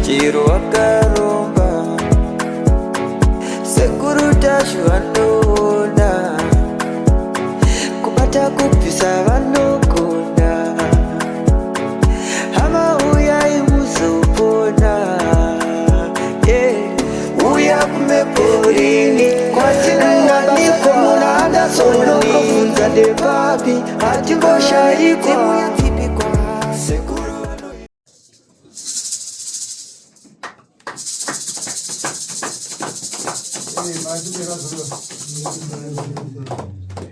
Chero wakaromba Sekuru Tashu vanoona Kubata kubvisa vanogona Hama uyai muzopona yeah. Uya kumeporini kwatinowanikwa muna Anderson ndepapi hatimboshaikwa Sekuru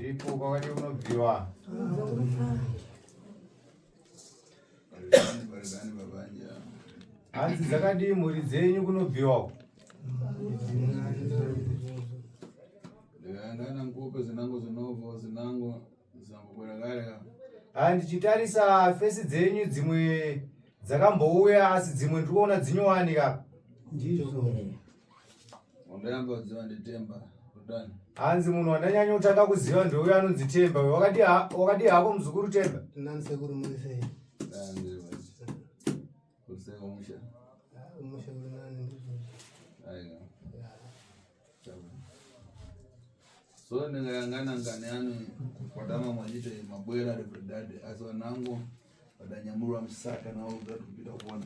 Iripo kwakati kunobviwa. Hanzi dzakadii mhuri dzenyu kunobviwa uko? Ndikaendana nkupe zinango zinovo zinango Haa ndichitarisa fesi dzenyu dzimwe dzakambouya asi dzimwe ndiri kuona dzinyowani ka. Ndizvo. Wandayamba kuziva ndiTemba. Rudani. Hanzi munhu wandanyanya kutanga kuziva ndeuyo anonzi Temba. Wakadii wakadii hako muzukuru Temba? Nani sekuru muri sei? Kusei umusha. Umusha uri nani ndizvo. Aiwa. So ndingayangana ngani yani kwatama mwachite mabwera rebredad asi vanangu vadanyamurwa musaka nawo kudati kupita kuona.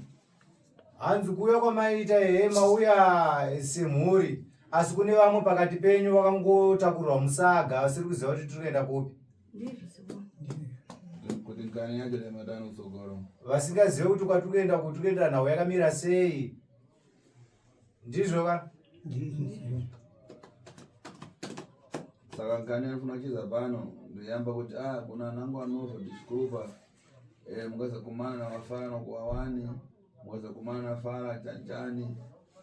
Hanzi kuuya kwamaita ehe mauya semhuri asi kune vamwe pakati penyu vakangotakurwa musaga vasiri kuziva kuti tiri kuenda kupi. Kuti ngani yacho nematano tsogoro. Vasingazive kuti kwatiri kuenda kuti tiri kuenda nhau yakamira sei. Ndizvo ka? Saka ngani anofuna kuchiza pano ndoyamba kuti ah kuna anangu anova desculpa eh mukazakumana na wafara nokuwawani mukazakumana na fara chanchani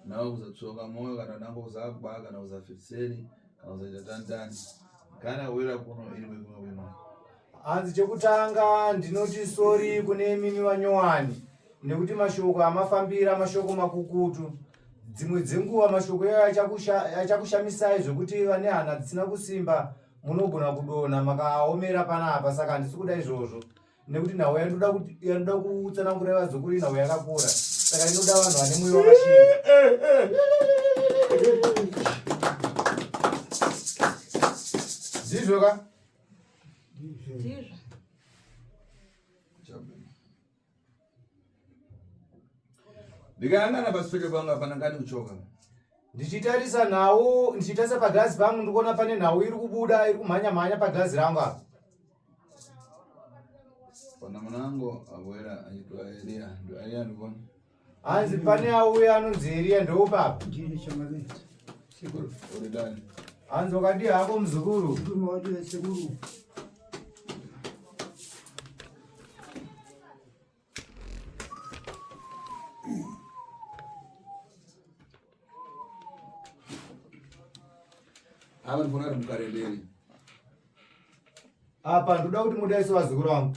nawe kuzatsoka moyo kana nangu kuzagwa kana kuzafitseni kana kuzaita tantani kana wira kuno iri kuno kuno Hanzi chekutanga ndinoti sori kune imimi vanyowani nekuti mashoko amafambira mashoko makukutu. Dzimwe dzenguva mashoko iwayo achakushamisai zvekuti vane hana dzisina kusimba munogona kudonha makaomera panapa saka handisi kuda izvozvo nekuti nhau yandoda kutsanangura vazukuru inhau yakakura saka inoda vanhu vane mwoyo wakashinga. Ndizvo ka? Ndizvo. Ndikayangana pasipeke pangu hapana ngani kuchoka. Ndichitarisa nhau, ndichitarisa pagirazi pangu ndikuona pane nhau iri kubuda iri kumhanya mhanya pagirazi rangu apa. Pana munango abwera aitwa Elia, ndo Elia ndikuona. Hanzi pane auya anonzi Elia ndoupapa. Ndini chamari. Sekuru. Uri dani. Hanzi wakadii hako muzukuru? Sekuru mawadiwa sekuru. Apa ndikuona kuti mukarenderi. Apa ndoda kuti mudaise vazukuru vangu.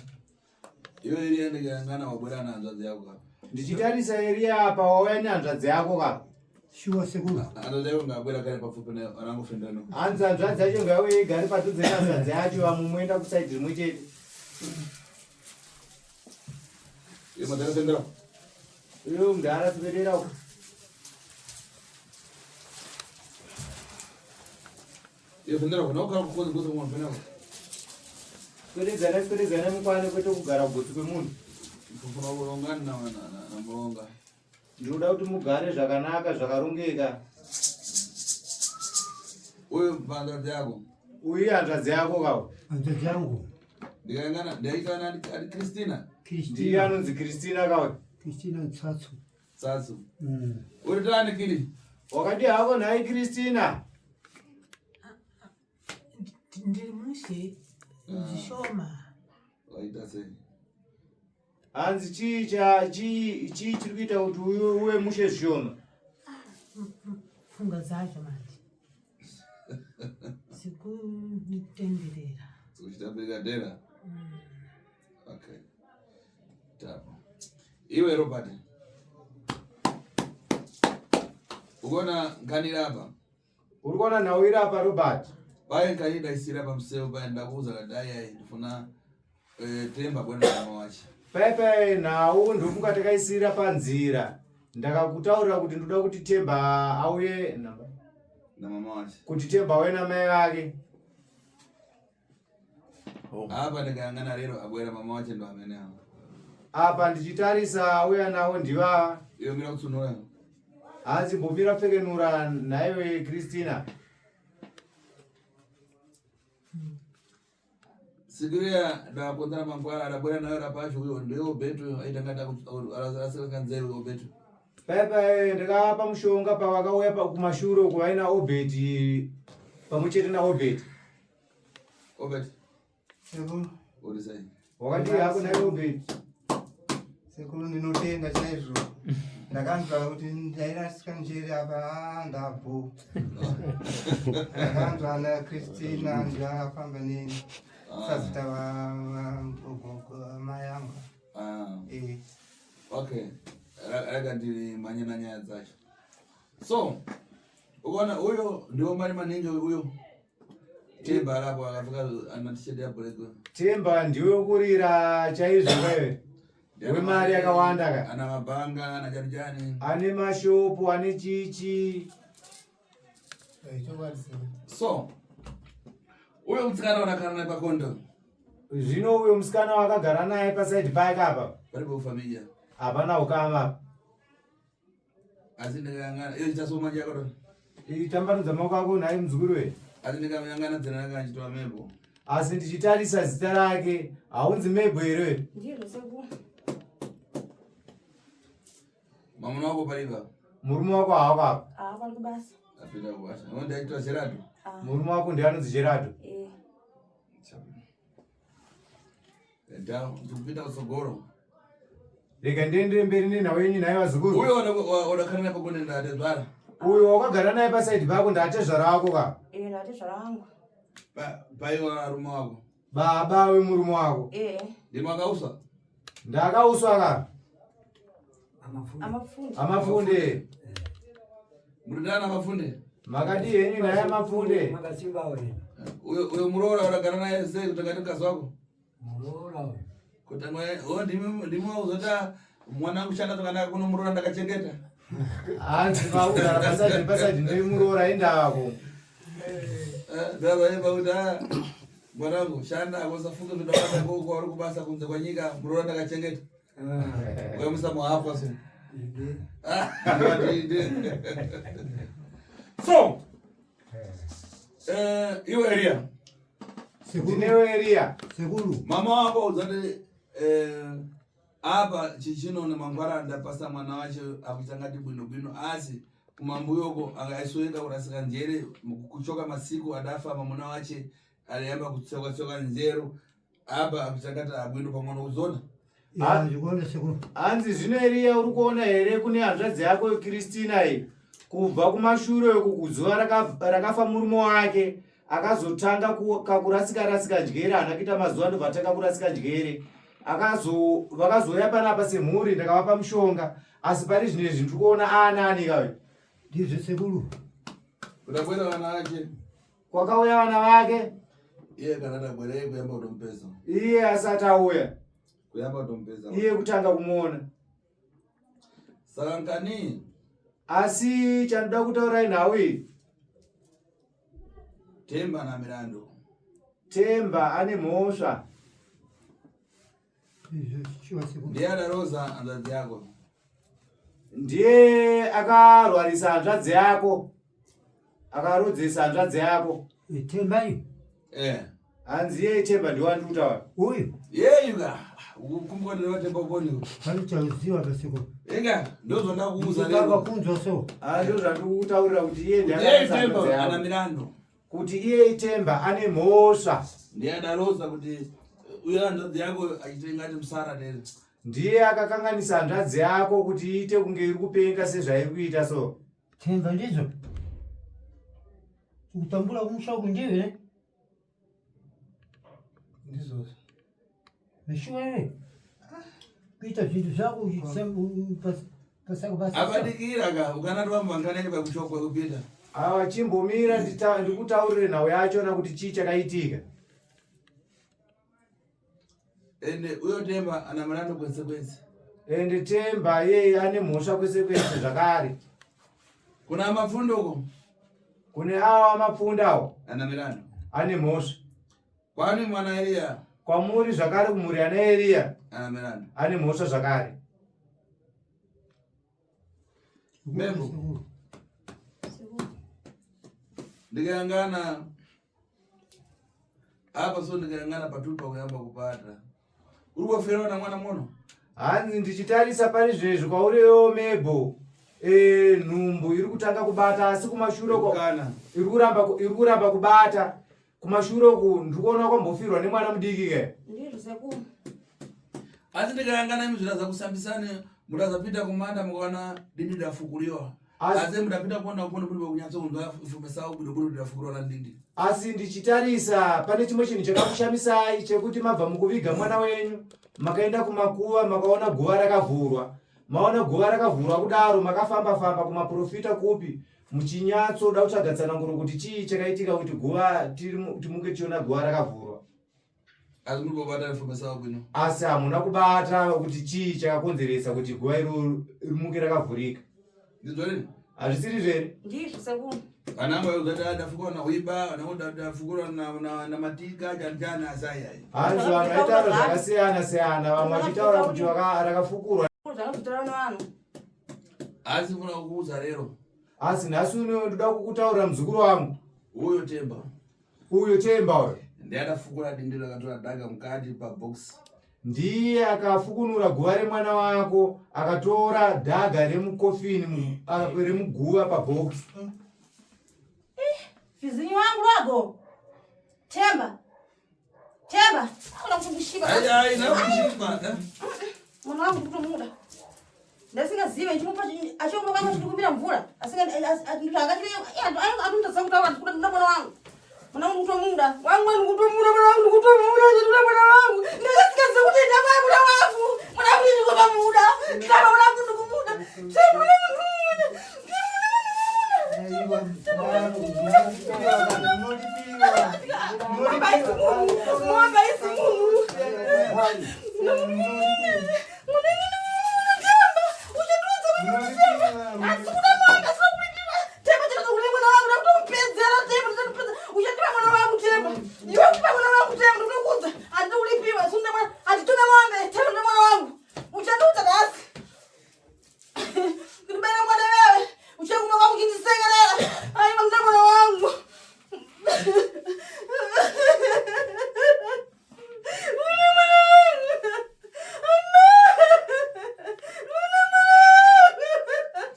Iwe Eria ndikayangana wabwera nehanzvadzi yako ka. Ndichitarisa Eria apa wauya nehanzvadzi yako ka. Shuwa sekuru. Hanzvadzi yako ngabwera kare papfupi nayo anangofendano. Hanzi hanzvadzi yacho ngauye igare padhuze nehanzvadzi yacho vamwe moenda kusaidi rimwe chete. Iwe madhara sendera. Iwe mudhara sendera uko. Swededzana swededzana mukwane kwete kugara kugotsi kwemunhu. Ndinoda kuti mugare zvakanaka zvakarongeka. Uyu hanzvadzi yako. Uyu hanzvadzi yako kawo. Hanzvadzi yangu. Ndikaingana ndaitana ari Christina. Ndiye anonzi Christina kawo. Christina Tsatsu. Tsatsu. Uri tani kiri? Wakadii hako nhai Christina? Ndiri mushe zvishoma. Waita sei? Hanzi chii cha chii chii chiri kuita kuti uve mushe zvishoma? Pfungwa dzacho manje. Dzikunditenderera. Uchitambirika dera? Okay. Tapo. Iwe Robert. Ukuona nganira apa? Uri kuona nhau iri apa Robert? Paye ngani ndaisira pamuseo paye ndakuuza kadai ai ndifuna eh, temba kwenda mama wacho. Paye paye nhau ndofunga takaisira panzira. Ndakakutaurira kuti ndoda kuti Themba auye namama wache. Kuti Themba auye namai vake. Apa ndikayangana rero abwera mama wache ndo amene avo. Apa ndichitarisa auya nawo ndivava. Iyo mira kutsunura. Hanzi mbomira pfekenura nhaiwe Christina. Sikiria ndakonzera mangwana arabwera nayo rapacho uyo ndiyo betu aita ngati arasika nzeru uyo betu. Paya paya ndakavapa mushonga pavakauya kumashure uko vaina Obert pamwe chete naObert. Obert. Sekuru. Uri sei? Wakadii hako nhai Obert? Sekuru ndinotenda chaizvo. Ndakanzwa kuti ndairasika njere apa ah, ndabho. Ndakanzwa na Christina ndakafamba neni. Ah. Sazita mai angu. Ah. Eh. Okay. Rega ndimhanye nanyaya dzacho. So, ukaona uyo ndiwo mari maningi uyo. Temba rapo akapfeka ana t-shirt ya black. Temba ndiwe kurira chaizvo wewe. Wemari yakawanda ka. Ana mabhanga, ana chani chani. Ane mashopu, ane chichi. So, uyo musikana wakagara naye pakondo. Zvino uyo musikana wakagara naye pasaidi pake apa. Paripo familia. Hapana ukama. Asi ndikayangana iyo chitasoma chako to. Itambanudza maoko ako nhai muzukuru we. Asi ndikamuyangana dzina rake achitova Mebo. Asi ndichitarisa zita rake haunzi Mebo here? Ndizvo sekuru. Mamuna wako paripa. Murume wako haako apa. Ah, pari kubasa. Apinda kubasa. Uno ndaitwa Gerardo. Ah. Murume wako ndiye anonzi Gerardo. Eh. Enda ndikupinda kutsogoro. Rega ndiendere mberi nenhau yenyu nhai vazukuru. Uyo wadakana naye pagone ndatezvara. Uyo wakagara naye pasaidi pako ndatezvara wako ka. Eh, ndatezvara wangu. Pai warume wako. Baba wemurume wako. Eh. Ndimi wakauswa? Ndakauswa ka. Amafunde. Amafunde. Murindana amafunde. Makadii henyu naye amafunde. Makasimba wena. Uyo uyo muroora wakagara naye sei kuti akati mukadzi wako? Muroora uyo. Kuti angwe oh ndimi ndimi wauzota mwana wangu shanda zvakanaka kuno muroora ndakachengeta. Hanzi makugara pasaidi pasaidi nemuroora indako. Eh, ndavaimba kuti ah mwanangu shanda usafunge kuti ndabasa koko uri kubasa kunze kwanyika muroora ndakachengeta. Wewe musamuhapwa so. So, eh, iwe Elia. Ndinewe Elia. Sekuru. Mama wako uzati eh, apa chichino nemangwara ndapasa mwana wacho akuchangati bwino bwino asi kumambuyoko akaisoenda kurasika njere kuchoka masiku adafa mamuna wache aliyamba kutsoka tsoka njero apa akuchangati abwino pamwana uzona Hanzi zvino Eriya uri kuona here kune hanzvadzi yako Kristina iyi kubva kumashure uku kuzuva rakafa murume wake akazotanga kakurasika rasika njere haana kuita mazuva ndobva atanga kurasika njere akazo vakazouya panapa semhuri ndakavapa mushonga asi pari zvino izvi ndiri kuona aanani kayo Ndizvo sekuru. Kudabwera vana vake. Kwakauya vana vake. Iye kana adabwera iye kuyamba kutomupeza. Iye asati auya. Kuyamba kutomupeza. Iye kutanga kumuona. Saka nkani? Asi chandoda kutaura nhau iyi. Temba na Mirando. Temba ane mhosva. Ndiye adaroza hanzvadzi yako. Ndiye akarwarisa hanzvadzi yako. Akarodzesa hanzvadzi yako. Temba iyo. Eh. Hanzi iye Temba ndiwe wandiri kutaura. Uyu. Yeyu ka. Kumbuka ndine Temba ukoni. Pane chauziwa pasiko. Inga ndozvandakuuza lero. Ndakakunzwa so. Ah ndozvandiri kutaurira kuti iye ndiye Ndiye akarwarisa Temba hanzvadzi ana yako. Mirando. Kuti iye Temba ane mhosva. Ndiye adaroza kuti uyo hanzvadzi yako achite ngati musara nere. Ndiye akakanganisa hanzvadzi yako kuti iite kunge iri kupenga sezvairi kuita so. Temba ndizvo. Kutambura kumusha uku ndiwe here? Ndizvozvo. Meshuwa here? Kuita zvinhu zvako pasaka Apadikira ka ukanati vamuvangana pakuchokwa kupinda. Awa chimbomira ndikutaurire nhau yachona kuti chii chakaitika. Ende uyo Temba ana Mirando kwese kwese. Ende Temba yeye ane mhosva kwese kwese zvakare. Kuna mapfundo uko. Kune awa mapfunda awo. Ana milandu. Ane mhosva. Kwani mwana Elia. Kwamuri zvakare kumhuri ana Elia. Ana milandu. Ane mhosva zvakare. Membo. Ndikayangana apa so ndikayangana paturi pakuyamba kupata. Uri kufira na mwana muno? Hanzi ndichitarisa pari zvezvi kwauriyo Mebo. E, nhumbu iri kutanga kubata asi kumashure uko iri kuramba iri kuramba kubata kumashure uku ndiri kuona kwambofirwa nemwana mudiki ke. Ndizvo sekuru. Asi ndikayangana imi zviraza kusambisane mutazapinda kumanda mukaona dindi rafukuliwa. Asi mutapinda kuona kuona muri kunyatso kunzwa fumesa kubuda buda rafukuliwa na dindi. Asi ndichitarisa pane chimwe chinhu chakakushamisai chekuti mabva mukuviga mwana wenyu makaenda kumakuva makaona guva rakavhurwa. Maona guva rakavhurwa kudaro makafamba famba kumaprofita kupi muchinyatsoda kutsvaga tsananguro kuti chii chakaitika kuti guva timuke tichiona guva rakavhurwa. Asi muri kubata information bwino. Asi hamuna kubata kuti chii chakakonzeresa kuti guva iro rimuke rakavhurika. Ndizvo rini? Hazvisiri zvere? Ndizvo sekuru. Kana ngo yoda dafukura na uiba, kana ngo dafukura na na na matika jana asai ai. Hanzi vanhu vaitaura zvakasiyana siyana, vamwe vachitaura kuti rakafukurwa. Zvakazotaura nevanhu. Asi funa kukuudza rero. Asi nhasi uno ndoda kukutaurira muzukuru wangu. Uyo Temba. Uyo Temba uyo. Ndiye akafukura dindiro akatora dhaga mukati pabox. Ndiye akafukunura guva remwana wako akatora dhaga remukofini remuguva pabox. Eh, fizinyi wangu wago. Temba. Temba. Akuna kumushiba. Ai ai na kushiba. Mwana wangu kutomuda. Ndasingazive ndichimupa achiomba kwanga chikumbira mvura. Asinga akachire anotadza kutaura ndikuda ndikuda mwana wangu. Mwana wangu kutomuda. Wangu wangu kutomuda mwana wangu kutomuda ndikuda mwana wangu. Ndasingazive kuti ndabaya mwana wangu. Mwana wangu ndikutomuda. Ndaba mwana wangu ndikumuda. Temba mwana wangu ndikumuda. Mwamba isi munhu.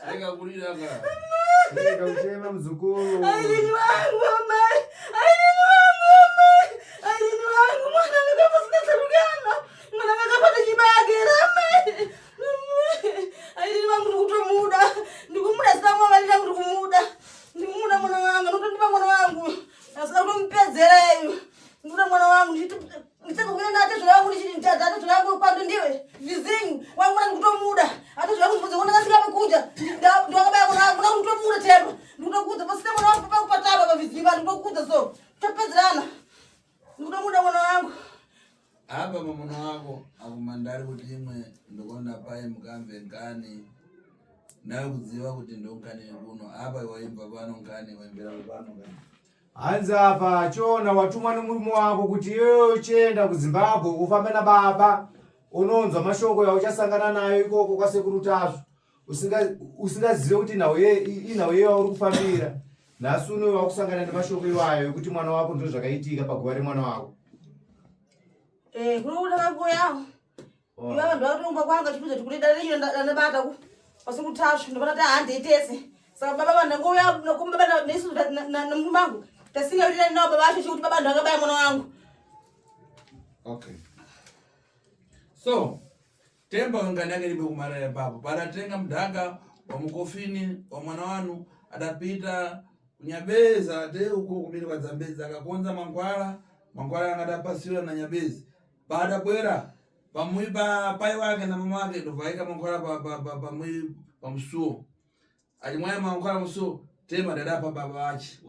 Rega kurira ka. Rega kuchema muzukuru. Ailini wangu amai. Ailini wangu amai. Ailini wangu mwana akafa sina sarugana. Mwana akafa ndichibagera amai. Ailini wangu ndikutomuda. Ndikumuda sina mwana wangu ndikumuda. Ndikumuda mwana wangu ndikutondipa mwana wangu. Asina kutomupedzera iyo. Ndikuda mwana wangu ndichikuenda atezvera wangu ndichiti atezvera wangu kwando ndiwe vizinyu wangu mwana ndikutomuda atezvera wangu ndibvunze kuona kasikabe kuja ndakabaya mwana wangu mwana ndikutomuda temba ndikutokudza pasina mwana wangu papa kupatapa pavizinyu pa ndikutokudza so topedzerana ndikutomuda mwana wangu Apa mwana wako akumandari kuti imwe ndokonda pai mukamve nkani nawe kuziva kuti ndonkani kuno apa waimba pano nkani waimbira pano nkani Hanzi apa chiona watumwa nemurume wako kuti iwewe uchienda kuZimbabwe ufambe nababa unonzwa mashoko yauchasangana nayo ikoko kwasekuru Tasvu usingazive kuti inhau yeye wauri kufambira nhasi uno wakusangana nemashoko iwayo ekuti mwana wako ndo zvakaitika paguva remwana wako. Eh, kunokuda vangu yavo. Oh. Iva vanhu vakatomba kwanga chipinza chikuri dare renyu randabata ku kwasekuru Tasvu ndobata ta handei tese. Saka baba vanhu ndangouya nokumba baba nesu nomurume wangu tasingawirirani navo baba vacho chekuti baba ndakabaya mwana wangu. Okay. So, Temba wengani yake ilibe kumaraya papo. Padatenga mdhaga wa mukofini wa mwana wanu adapita kunyabeza te uko kumiri kwa Zambezi akakonza mankwala mankwala angadapasira na Nyabezi. Paadabwera pamui pa pai wake na mama wake ndovaika mankwala pa pa pa pamui pamusuo. Achimwaya mankwala musuo Temba dadapa baba achi.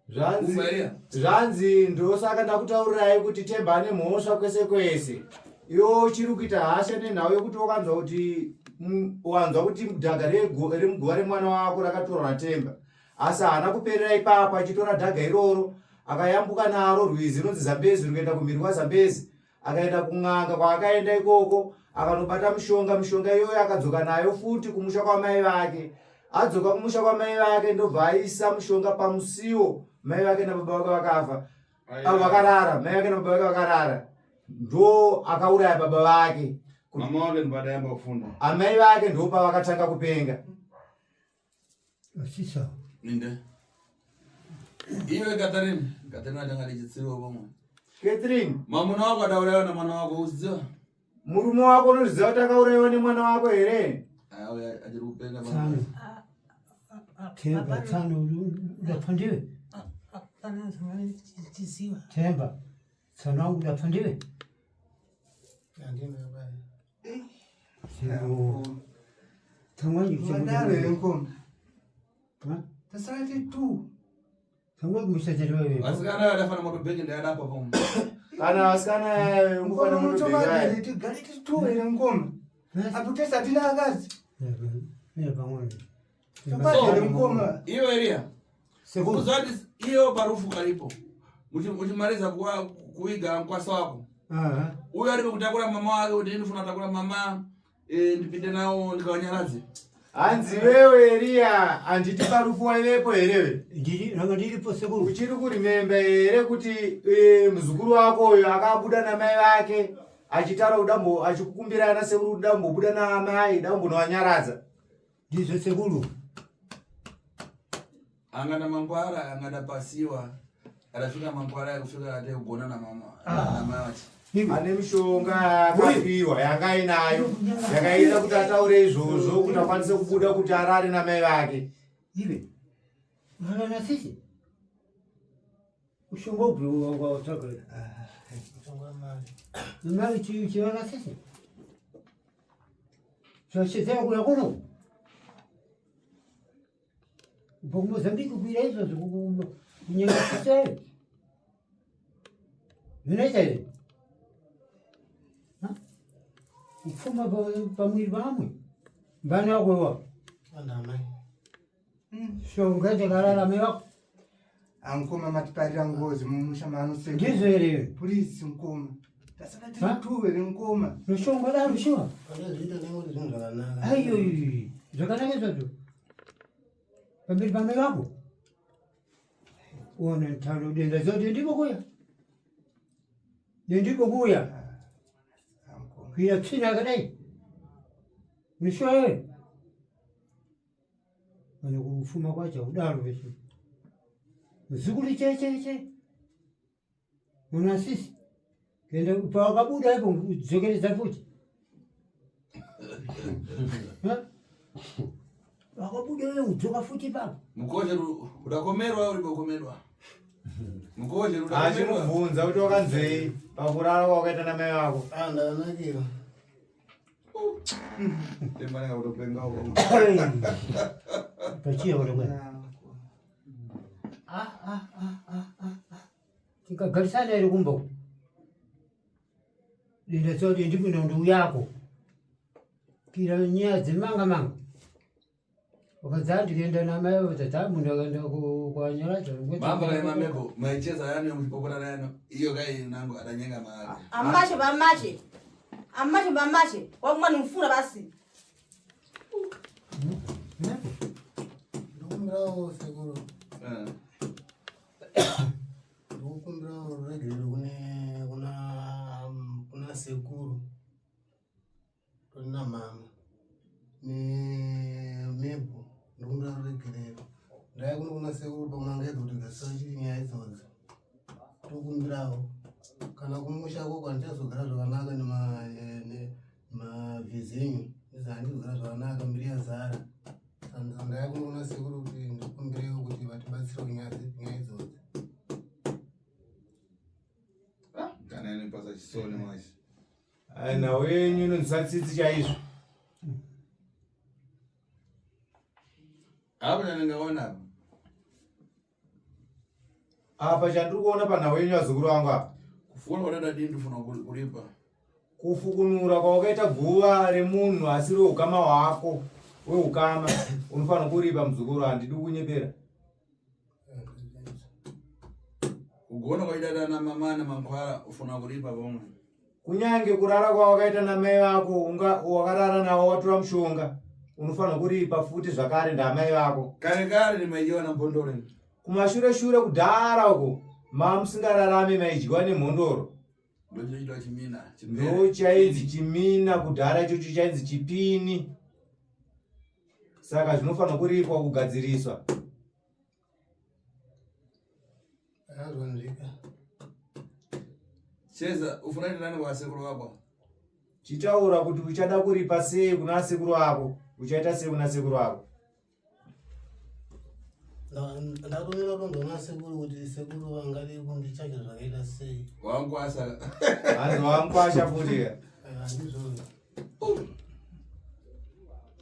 Zvanzi, zvanzi ndosaka ndakutaurirai kuti Temba ane mhosva kwese kwese. Iwe uchiri kuita hasha nenhau yekuti wakanzwa kuti wanzwa kuti dhaga remuguva remwana wako rakatorwa naTemba. Asi haana kuperera ipapo, achitora dhaga iroro akayambuka naro rwizi runonzi Zambezi runoenda kumhiri kwaZambezi. Akaenda kun'anga kwaakaenda ikoko akanobata mushonga, mishonga iyoyo akadzoka nayo futi kumusha kwamai vake. Adzoka kumusha kwamai vake ndobva aisa mushonga pamusiwo, mai vake nababa vake vakafa. Avo vakarara, mai vake nababa vake vakarara. Ndo akauraya baba vake. Mama wake ndopatayamba kufunda. Amai vake ndopavakatanga kupenga. Sisa. Ninde. Iwe Catherine, Catherine atanga ndichitsiwa pamwe. Catherine. Mamuna wako adaurayiwa na mwana wako uziva? Murume wako unoziva kuti akaurayiwa nemwana wako here? Auya achiri kupenga Tsano. Themba tsano udapfa ndiwe. Hapana zvandichiziva. Themba tsano wangu udapfa ndiwe. Handina baba. Tsamwanyi Madaro here mukoma? Tasara tiri two. Tsamwanyi musachati wewe. Vasikana adafana motobhenji ndayadapa pamwe. Kana vasikana ungofana motobhenji. Tigare tiri two here mukoma? Apo tese hatina akadzi. Mira pamwe. Chokwadi here mukoma? Iwe Elia. Sekuru. Kuzati iyo parufu karipo. Uchimaliza kuiga mkwasa wako. Uyo ari kutakura mama wake kuti ndinofuna kutakura mama ndipinde nawo ndikawanyaradze. Hanzi wewe Elia, handiti parufu waivepo here? Ndiri ndiripo sekuru. Uchiri kurimemba here kuti muzukuru wako uyo akabuda namai vake achitaura kudambo achikukumbira ana sekuru kuti dambobuda naamai dambonovanyaradza? Ndizvo sekuru. Angada mangwara angada pasiwa adafika mangwara ekufika ate kugona namama namai wacho. Ane mishonga yakapiwa yanga ainayo yakaita kuti ataure izvozvo kuti akwanise kubuda kuti arare namai vake. Iwe mwana nasisi ushonga upi watsvaga? Mari chiva nasisi zvachedzera kuya kuno kubva kuMozambique kuira izvozvo kunyenga sisi zvinoita here kupfuma pamwiri pamwe mbani wako iwa shonga ndakararame wako Amukoma matiparira ngozi mumusha mano sekuru. Ndizvo here? Please mukoma. Tasara tiri two here mukoma. Rushonga daro shuwa. Aiyo zvakanaka izvozvo. Pamberi pamai vako. Ona ntano denda zote ndipo kuya. Ndipo kuya. Kuya tsvina yakadai. Mishuwa yewe. Kana kufuma kwacho kudaro vese. Muzukuru che che che. Munasisi. Kenda pawakabuda ipo kudzokeredza futi. Wakabuda wewe udzoka futi ipapo. Mukoje udakomerwa uri bokomerwa. Mukoje udakomerwa. Achimubvunza kuti wakanzwei pakurara kwawakaita namai vako. Ah, ndakanakira. Pachiya kuti kwena. Tikagarisana here kumba uku? Denda tsoti ndipinda ndau yako. Kira nyaya dzemanga manga. Wakadza ndikaenda namai vatata munhu akaenda kwanyaradzo. Mambo kai mameko maicheza yani muchipopota nayano iyo kai nangu adanyenga mari. Amache bamache. Amache bamache. Wakumana mfuna basi. Ndokumbirawo sekuru. Ndokumbirawo ruregerero kune kuna kuna sekuru. Kuna mama nemebo ndokumbira ruregerero. Ndaya kuno kuna sekuru pamwe angaedza kuti gasira nyaya idzodzo. Tokumbirawo kana kumusha koko handichazogara zvakanaka nemavhizinyu handizogara zvakanaka mbiri yazara. Saka ndaya kuno kuna sekuru kuti ndikumbirewo kuti vatibatsirewo nyaya idzodzo. Kana inopasa chisoni mwachi. Nhau yenyu inonzwisa tsitsi chaizvo. Apa chandingaona apa. Apa chandiri kuona panhau yenyu vazukuru vangu apa. Kufona kwadaita dii ndifuna kuripa. Kufukunura kwawakaita guva remunhu asiri weukama hwako weukama unofanira kuripa muzukuru, handidi kunyepera. Kugona kwaita na mama namankwara ufuna kuripa vamwe. Kunyange kurara kwawakaita namai vako wakarara navo watora mushonga unofanira kuripa futi zvakare ndamai vako. Kare kare nimaijiwa na mbondoro. Kumashure shure kudhara uko mamusingararame maidyiwa nemhondoro. Ndochinoitwa chimina. Chimere. Ndochainzi chimina kudhara ichocho chainzi chipini. Saka zvinofanira kuripwa kugadziriswa. Azwanzvika. Cheza ufuna kuita nani kwasekuru vako? Chitaura kuti uchada kuripa sei kuna sekuru ako, uchaita sei kuna sekuru ako. Ndatomira kutonzwa sekuru kuti sekuru vangade kundichaja zvakaita sei. Wankwasa. Hanzi wankwasha futi. Handizvozvo.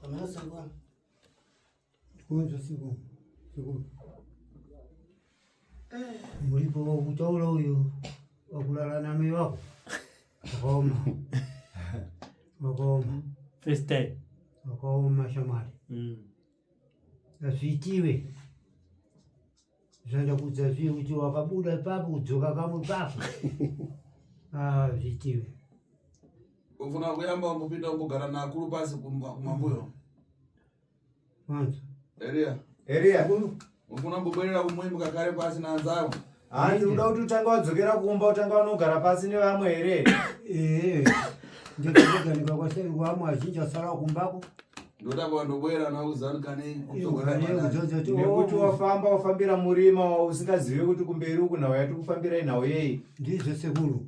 Pamene sekuru. Kunzwa sekuru. Sekuru. Muripo wakutaura uyu wakulala namai wako. Wakaoma. Wakaoma. First time. Wakaoma shamwari. Hazviitiwe. Zvaenda kudza zviye kuti wakabuda ipapo kudzoka kamwe ipapo. Ah, zviitiwe. Ufuna kuyamba umbopinda umbogara nakuru pasi kumambuyo. Wanzwa. Eria. Eria. Ufuna kumbobwerera kumwimbu kakare pasi naanzavo. Hanzi uda kuti utange wadzokera kumba utange wanogara pasi nevamwe here? Ee, ndikuganika kwaseri kwamwe azhinji asara kumbako. Ndoda kwandobwera nauzani kane kutsogora mwana. Nekuti wafamba wafambira murima usingazivi kuti kumberi uku nhau yati kufambira inhau yei. Ndizvo sekuru.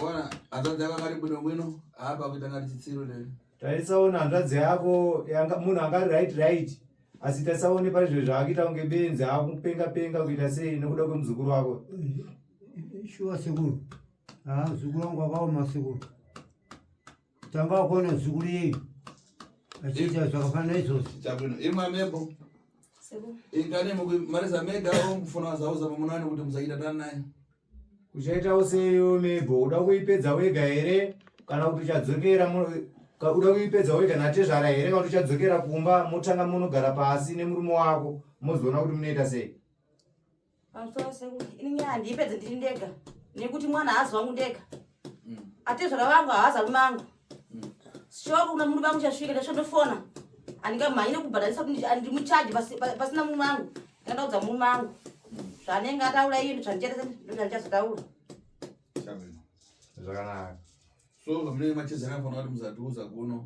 Ona hanzvadzi yako akati bwino bwino apa kuita ngati chitsiro lero. Taisaona hanzvadzi yako munhu angari right right asi tasaone parizvo zvaakuita kunge benzi akupenga penga kuita sei nekuda kwemuzukuru wako. Shuwa sekuru. Ah, muzukuru wangu akaoma sekuru. Tanga wakuona muzukuru yeyu achiita zvakafanana izvozvo. Chabwino imwe amebo. Sekuru. Ingane mukumarisa mega au mufuna zauza pamunani kuti musaita dani naye. Uchaitawo seiyo mebho uda kuipedza wega here kana kuti uchadzokera uda kuipedza wega natezvara here kana kuti uchadzokera kumba motanga munogara pasi nemurume wako mozoona kuti munoita sei. Pamusoro sekuru, ini nyaya handiipedze ndiri ndega nekuti mwana haazi wangu ndega. Atezvara vangu haazi arume angu. Shoko kuna murume wangu chasvika ndasvondofona. Handingamhanyi nekubhadharisa kuti ndimuchaji pasina murume wangu. Ndingandaudza murume wangu. Zvaanenge ataura iye ndozvandichaita ndozvandichazotaura. Chabwino. Zvakanaka. So pamunenge machezana mufanira kuti musatiuza kuno.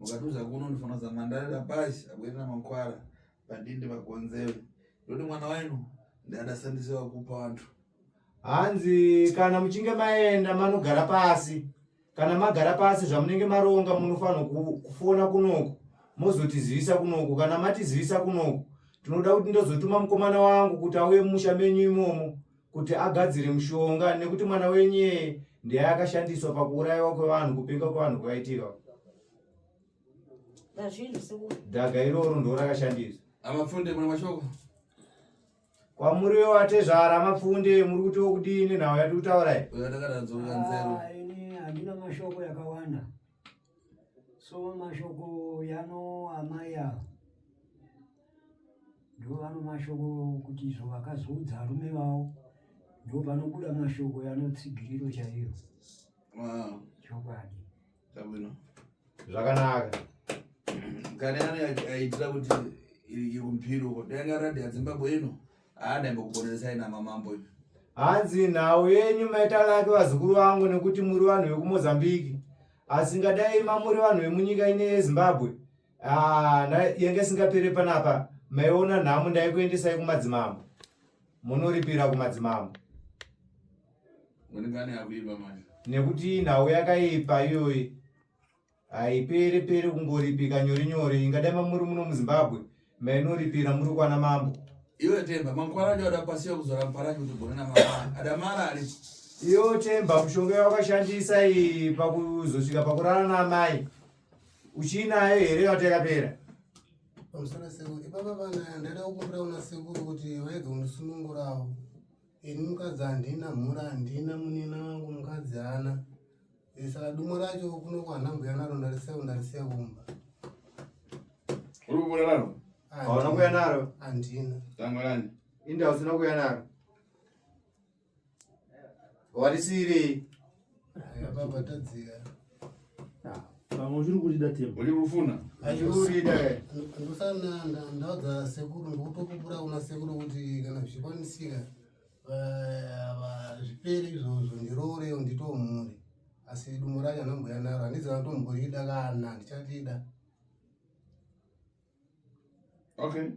Mukatiuza kuno ndifanira zamandarira pasi abwerera mankwara padinde pagonzewe. Ndoti mwana wenu ndadasandisiwa kupa vantu. Hanzi kana muchinge maenda manogara pasi kana magara pasi zvamunenge maronga munofanira kufona kunoku mozotizivisa kunoku. Kana matizivisa kunoku tinoda kuti ndozotuma mukomana wangu kuti auye mumusha menyu imomo kuti agadzire mushonga nekuti mwana wenyu iyeye ndiye akashandiswa pakuurayiwa kwevanhu kupenga kwevanhu kwakaitika. Ndazvinhu sekuru. Dhaga iroro ndo rakashandiswa. Amapfunde muna mashoko. Kwamuriwo atezvara amapfunde muri kuti wokudini nhau yati kutaura iyi? Uyo ndakatanzurira nzero. Ah, ini handina mashoko yakawanda. So mashoko yano amai ava ndo vano mashoko kuti izvo vakazoudza varume vavo ndo panobuda mashoko yanotsigiriro chaiyo. Chokwadi. Chabwino. Zvakanaka. Kane ano aitira kuti iri kumphiri uko denga radio ya Zimbabwe ino haadaimbokuponeresai namamambo ino. Hanzi nhau yenyu maita lake vazukuru vangu nekuti muri vanhu vekuMozambique asi ngadai mamuri vanhu vemunyika ine yeZimbabwe yanga isingapere panapa maiona nhamo ndaikuendesai kumadzimambo munoripira kumadzimambo. Unengane yakuipa manje. Nekuti nhau yakaipa iyoyi haipere pere kungoripika nyore nyore ingadai mamuri muno muZimbabwe mainoripira muri kwana mambo. Iwe Temba mangwana acho adapasiwa kuzora muparachi kuti ugone namama adamara ari. Iwe Temba mushonga wakashandisa iyi pakuzosvika pakurara naamai uchiinayo here yati yakapera? Pamusoro sekuru ipapa pana ndaida kukumbira kuna sekuru kuti vaedze kundisunungurawo. Ini mukadzi handina, mhuri handina, munina wangu mukadzi haana. Eh, saka dumo racho kuno kwanhambuya naro ndarisiya ndarisiya kumba. Uri kubuda naro? Hauna kuuya naro? Handina. Tangolani. Inda usina kuuya naro. Warisiirei? Baba tadzika. Pamwe uchiri kurida tembo. Uri kufuna? Achiri kurida. Ndosana ndaudza sekuru ndikutopupura kuna sekuru kuti kana zvichikwanisika zvipere izvozvo ndiroorewo nditewo mhuri asi dumo racho anambuya naro handizi antomborida kana handichatida. Okay.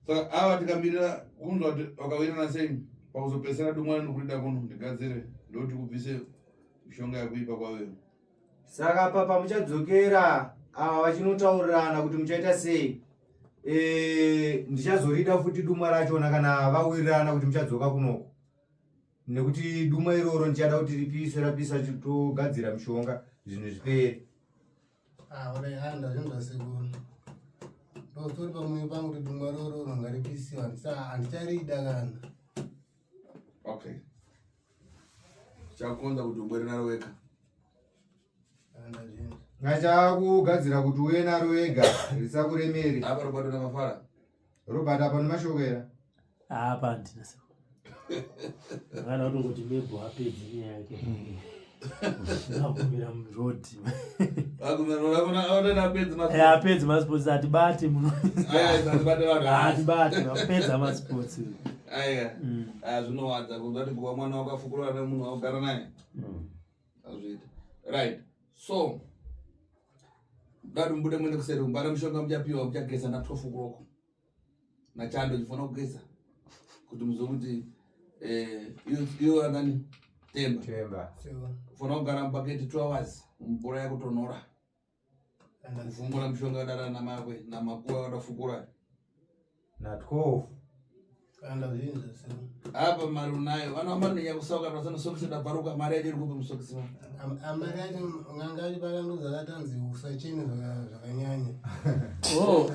Saka ava tikamirira kunzwa kuti vakawirirana sei pakuzopedzisira dumwa nokurida kuno ndigadzire ndokuti kubvise mishonga yakuipa kwaveyo. Saka apa pamuchadzokera ava vachinotaurirana kuti muchaita sei e, ndichazorida futi dumwa rachona kana vawirirana kuti muchadzoka kunoko nekuti dumwa iroro ndichada kuti ripiswe rapisa togadzira mishonga zvinhu zvipere. Ah, ore handa zvinhu sekuru. Ndotori pamwe pangu kuti dumwa roro ngaripisiwa handicharida kana. Okay. Chakonza kuti ubwere naro wega. Handa zvinhu. Ngachakugadzira kuti uye naro wega risakuremeri. Apa Robert namafara. Robert apa nemashoko era. Apa handina sekuru. Kana kutongoti mebho apedze nyaya yake. Agumira muroad. Agumira apedze ma. Eh apedze ma sports atibate muno. Aya atibate vanhu. Atibate apedza ma sports. Aya. Aya zvinowadza kuti kuva mwana wakafukurana nemunhu waugara naye. Azviita. Right. So dadi mubude muende kuseri umbana mushonga muchapiwa muchageza na 12 o'clock. Nachando chifana kugeza kuti muzive kuti eh, iyo anani temba temba ufana kugara mubaketi 2 hours mvura yakutonhora kufumbura mushonga wadara namakwe namakuwa wadafukura na 12 apa mari unayo vana vamari nenyakusauka pasana sokisi dabvaruka mari yacho iri kupi musokisi ma amari yacho n'anga yacho pakandoza katanzi usachene zvakanyanya. Oh.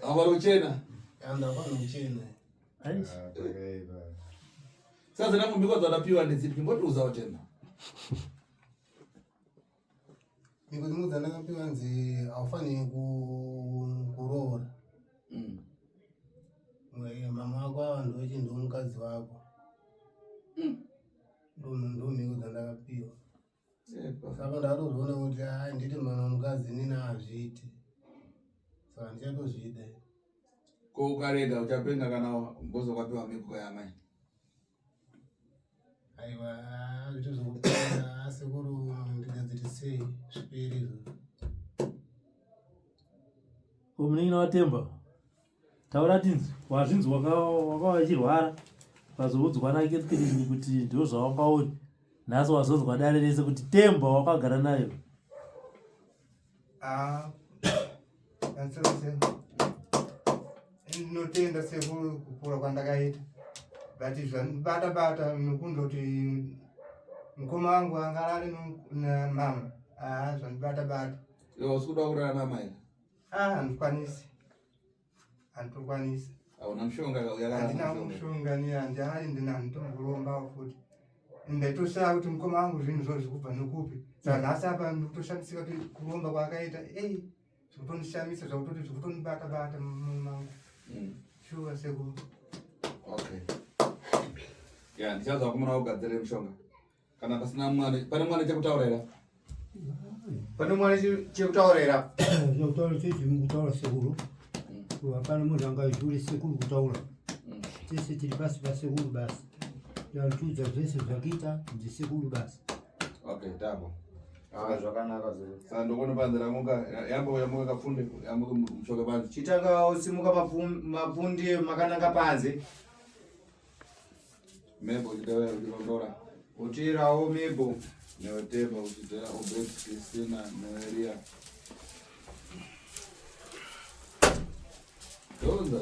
Avari kuchena. Andafana kuchena. Sasa dzina mumhiko dzadapiwa ndedzipi chimbotiudzawo tena. Mhiko dzimwe dzandakapiwa nzi haufaniri kuroora. Mama wako ava ndochi ndomukadzi wako. Ndo mhiko dzandakapiwa. Saka ndakatozoona kuti hai nditi mama mukadzi inini hazviiti. Saka ndichatozvida. Ko ukarega uchapenga kana mbozo wakapiwa mhiko yamai. Aiwa zviito zvokupera sekuru ndigadzirisei zvipere izvozvo. Ko munin'ina waTemba taura tinzwi wazvinzi waka wachirwara ukazoudzwa naKethirini kuti ndizvo zvawanga uri nhasi wazonzwa dare rese kuti Temba wakagara nayo. Ah, ndinotenda sekuru kukura kwandakaita but zvandibata bata nokundoti mukoma wangu angarare namama ah zvandibata bata. Iwe usi kuda kurara namai? Ah, handikwanisi, handitokwanisi. Hauna mushonga kauya? Handina mushonga ni handihari ndina handitomborombawo futi. Ndaitoshaya kuti mukoma wangu zvinhu zvo zvikubva nokupi. Saka nhasi apa ndikutoshamisika kuti kuromba kwaakaita ei zvikutondishamisa zvakutoti zvikutondibata bata mumangu. Shuwa sekuru. Okay. Ya, ndichaza kumuna kugadzirira mushonga. Kana pasina mwana, pane mwana chekutaura here? Pane mwana chekutaura here? Chekutaura chechi mukutaura sekuru. Hapana munhu angazhure sekuru kutaura. Tese tiri pasi pasekuru basi. Yanotiudza zvese zvakuita ndisekuru basi. Okay, tapo. Ah, zvakanaka zvo. Saka ndokuona panze ramuka, yambo yamuka kapfunde, yamuka mushoka panze. Chitanga usimuka mapfunde makananga panze. Mebo uchitevera uchirondora. Utirawo mebo. Neoteba uchitera Obed, Christina, Noelia. Donza.